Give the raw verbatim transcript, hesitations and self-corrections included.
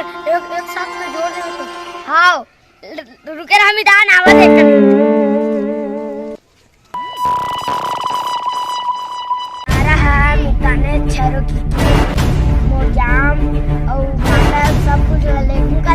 एक, एक साथ में जोड़ दे तो। हाँ, रुके रहा, मितान आवत एक कनी। अरे हाँ, मिताने छरो की मोर जाम अउ माता सब कुछ ले लूंगा।